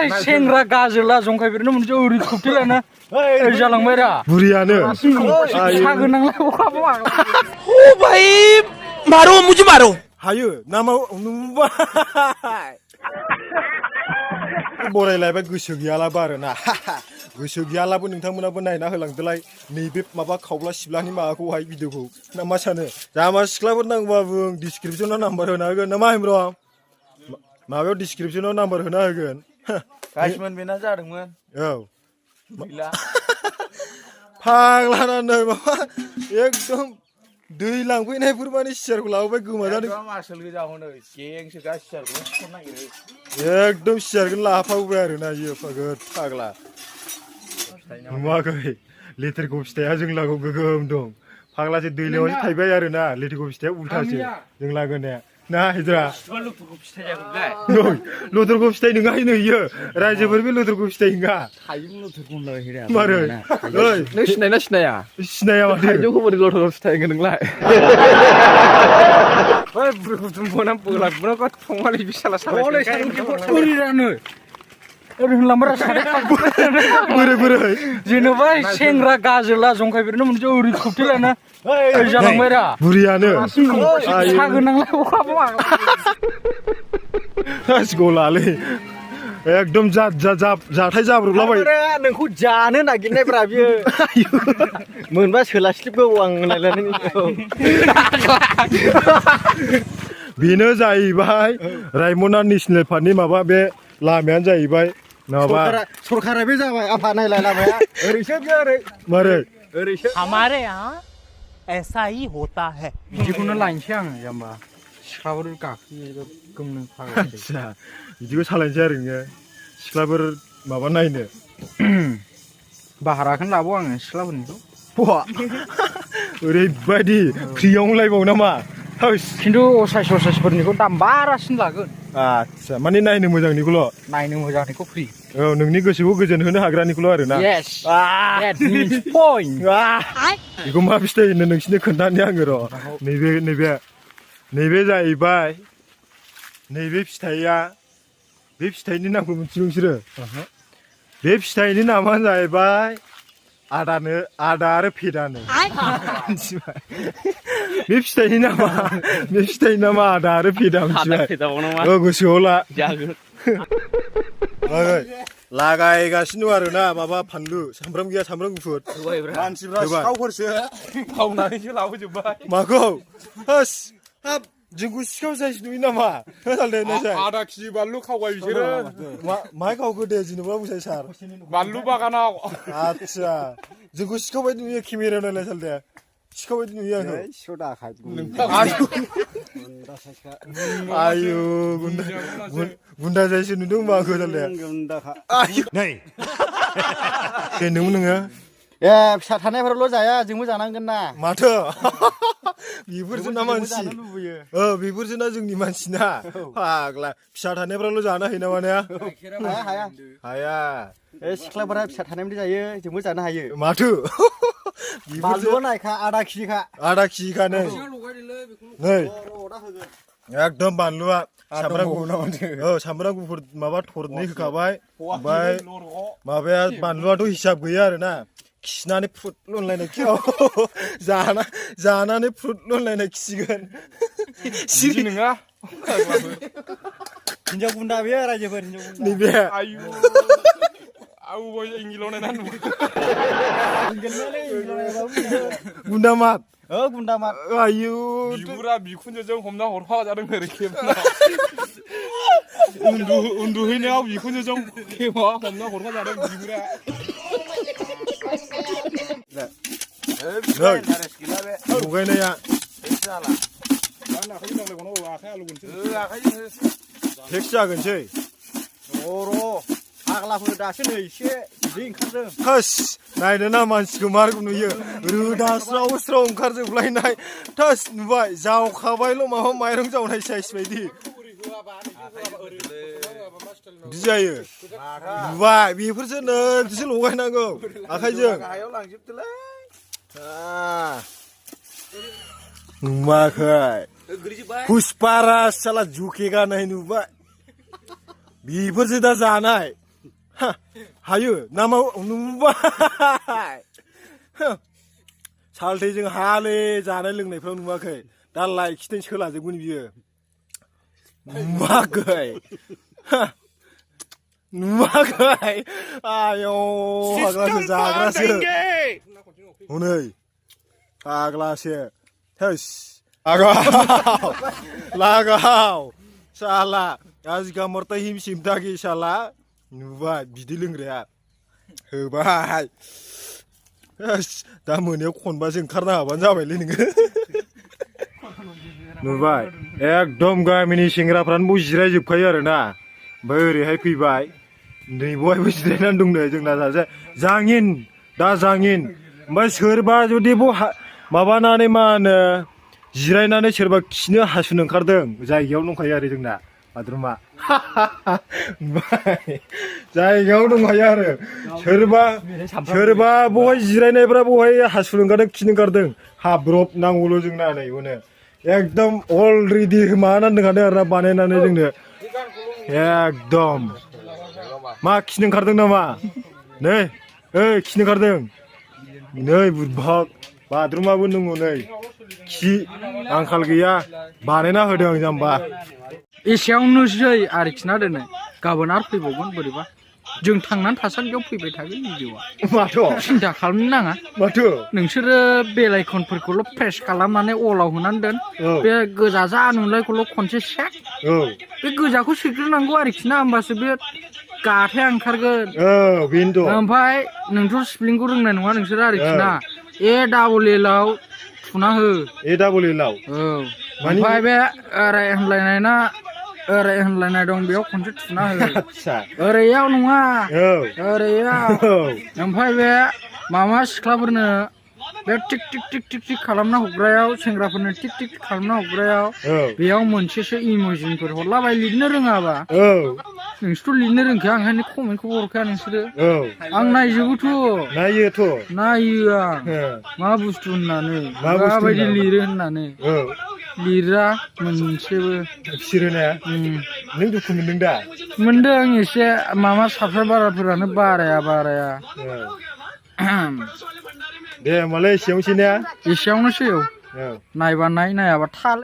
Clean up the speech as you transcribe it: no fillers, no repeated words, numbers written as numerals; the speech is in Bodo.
नुबाय सेंग्रा गाजोला जंखायफोरनो मोनसे ओरै खोबथेलाना ओरै जालांबाय रा बुरियानो सागोन नांलाय अखाबो ओ भाई मारो मुझे मारो हायो नामा नुबाय बरायलायबाय गोसो गैयालाबो आरोना गोसो गैयालाबो नोंथांमोनाबो नायना होलांदोलाय नैबे माबा खावब्ला सिब्लानि माबाखौहाय भिडिअखौ ना मा सानो जामा सिख्लाफोर नांगौबा बुं डिसक्रिपसनाव नाम्बार होना होगोन ना मा हेमब्र माबायाव डिसक्रिपसनाव नाम्बार होना होगोन गासिमोन बेना जादोंमोन औ गैला फाग्लानानै माबा एकदम दै लांफैनायफोर माने सियारखौ लाबोबाय गोमाजादों आसोल गोजा हनै गेंसो गासियारखौ खर नागिरो एकदम सियारखौनो लाफाबोबाय आरोना इयो फाग्ला नुवाखै लेथेरखौ फिथाइया जों लागोआव गोगोम दं फाग्लासो दैलायावसो थाइबाय आरोना लेथेरखौ फिथाइया उल्थासो जों लागोनाया ना हिद्रा लथरखौ फिथाइ नङा नै इयो रायजोफोर बे लथरखौ फिथाइ नङा मारै नों सिनायना सिनाया सिनाया माथो थाइजौखौ बोरै लथरखौ फिथाइ होनगोन नोंलाय बै बुरैखौ दुमबोना बोलाबोना थंगालि बिसाला सालाय ओरै रानो ओरै होनलांबाय बोरै जेनेबा सेंग्रा गाजोला जंखायफोरनो मोनसे ओरै खोबथेलाना ओरै जालांबाय रा बुरियानो सागोन नांलाय अखाबो गलालै एकदम जाथाय जाब्रबलाबाय नोंखौ जानो नागिरनायब्रा बियो मोनबा सोलास्लिबगौ आं होनलायनानै बेनो जाहैबाय रायमना नेसनेल पार्कनि माबा बे लामायानो जाहैबाय माबा सरखारा बे जाबाय आफा नायलाय लामाया ओरैसो बियो ओरै मारै ओरैसो हमारे यहाँ ऐसा ही होता है बिदिखौनो लायनोसै आङो जाम्बा सिख्लाफोर गाखोयो गोमनो आदसा बिदिखौ सालायनोसै आरो नोङो सिख्लाफोर माबा नायनो भाराखौनो लाबाव आङो सिख्लाफोरनिखौ ओरैबायदि फ्रियावनो लायबावो नामा खिन्थु असाइसफोरनिखौ दाम बारासिन लागोन आदसा माने नायनो मोजांनिखौल' नायनो मोजांनिखौ फ्रि औ नोंनि गोसोखौ गोजोन होनो हाग्रानिखौल' आरोना बेखौ मा फिथाइ होनो नोंसिनो खोन्थानो आङो र' नैबे जाहैबाय नैबे फिथाइया बे फिथाइनि नामखौ मिथियो नोंसोरो बे फिथाइनि नामानो जाहैबाय आदा आरो फेदानो बे फिथाइनि नामा आदा आरो फेदा मिथिबाय गोसोआव ला लागायगासिनो दं आरोना माबा फानलु सामब्राम गैया सामब्राम गुफुर मानसिफ्रा सिखावफोरसो खावनानैसो लाबोजोब्बाय माखौ हाब जोंखौ सिखाव साइस नुयो नामा आधा केजि बानलु खावबाय बिसोरो माहाय खावखो दे जेनेबा बुंसाय सार बानलु बागानाव आदसा जोंखौ सिखाव बायदि नुयो केमेरायाव नायलाय साल दे सिखाव बायदि नुयो आङो सिखाव दाखाय आयु गुन्दा जायसो नुदों होनबा आंखौ साल दे नै नोङो ए फिसा थानायफोरावल' जाया जोंबो जानांगोन ना माथो बेफोरसो ना मानसि बेफोरसो ना जोंनि मानसि ना फाग्ला फिसा थानायफ्राल' जानो हायो नामा ने हाया ए सिख्लाफोरा फिसा थानायनिफ्राय जायो जोंबो जानो हायो माथो बानलुआ नायखा आधा केजिखा नै एकदम बानलुआ सामब्राम गुफुर माबा थरनै होखाबाय ओमफ्राय माबाया बानलुआथ' हिसाब गैया आरोना खिनानै फ्रुट लुनलायनाय जानानै फ्रुट लुनलायनाय खिसिगोन सिरि नङा हिनजाव गुन्दा बेयो रायजोफोर नैबे गुन्दा मात गुन्दा मात आयु बिगुरा बिखुनजोजों हमना हरफाजादों ओरै खेबना उन्दुहैनायाव बिखुनजोजों खेबा हमना हरफाजादों बिगुरा लगायनाया टेक्स जागोनसै फाग्लाफोर दासो नै एसे दै ओंखारदों थोस नायनो ना मानसिखौ मारखौ नुयो रोदा स्राव ओंखारजोबलायनाय थोस नुबाय जावखाबायल' माबा माइरं जावनाय साइस बायदि बिदि जायो नुबाय बेफोरसो नै बिदिसो लगायनांगौ आखाइजों नुवाखै पुष्पाराज साला जुके गाननाय नुबाय बेफोरसो दा जानाय हायो नामा नुबाय सालथैजों हाले जानाय लोंनायफ्राव नुवाखै दा लाइखिदों सोलाजोबगोन बियो नुवाखै नुवाखै आयौ फाग्लासो जाग्रासो हनै फाग्लासो थोस लागाव साला आजिका मरता हिमसिम दागि साला नुबाय बिदै लोंग्राया होबाय दा मोनायाव खनबासो ओंखारनो हाबानो जाबायलै नोङो नुबाय एकदम गामिनि सेंग्राफ्रानो बाव जिरायजोबखायो आरोना ओमफ्राय ओरैहाय फैबाय नै बहायबो जिरायनानै दंनो जोंना सासे जाङिन दा जाङिन ओमफ्राय सोरबा जुदि बाव माबानानै मा होनो जिरायनानै सोरबा खिनो हासुनो ओंखारदों जायगायाव दंखायो आरो जोंना बाथरुमा जायगायाव दंखायो आरो सोरबा बहाय जिरायनायफ्रा बहाय हासुनो ओंखारदों खिनो ओंखारदों हाब्रब नांगौल' जोंना नै हनै एकदम अलरेडि माबानानै दोनखादों आरोना बानायनानै जोंनो एकदम मा खिनो ओंखारदों नामा नै ओइ खिनो ओंखारदों नै बुदबाग बाथरुमाबो दङ नै खि आंखाल गैया बानायना होदों जाम्बा एसेयावनोसै आरोखि ना दोनै गाबोन आरो फैबावगोन बोरैबा जों थांनानै थासान्दियाव फैबाय थागोन भिडिअआ माथो सिन्था खालामनो नाङा माथो नोंसोरो बेल आइकनफोरखौल' प्रेस खालामनानै अलाव होनानै दोन बे गोजा जा नुलायखौल' खनसे सेक बे गोजाखौ सेग्रोनांगौ आरोखि ना होमबासो बे गाथाया ओंखारगोन बेनोथ' ओमफ्राय नोंथ' स्पेलिंखौ रोंनाय नङा नोंसोरो आरोखि ना ए डाबल एलआव थुना हो ए डाबल एलआव औ ओमफ्राय बे ओरै होनलायनाय ना ओरै होनलायनाय दं बेयाव खनसे थुना हो ओरैयाव नङा ओरैयाव ओमफ्राय बे माबा सिख्लाफोरनो बे teak teak teak teak teak खालामना हरग्रायाव सेंग्राफोरनो टिक टिक खालामना हरग्रायाव बेयाव मोनसेसो इम'जिनफोर हरलाबाय लिरनो रोङाबा नोंसोरथ' लिरनो रोंखाया ओंखायनो कमेन्टखौ हरखाया नोंसोरो आं नायजोबोथ' नायो आं मा बुस्थु होननानै माबायदि लिरो होननानै लिरा मोनसेबो सिरोनाया नों दुखु मोनदों दा मोनदों एसे माबा साबस्क्राइबारफोरानो बाराया दे होमबालाय एसेयावनोसै ने एसेयावनोसै औ नायबा नाय नायाबा थाल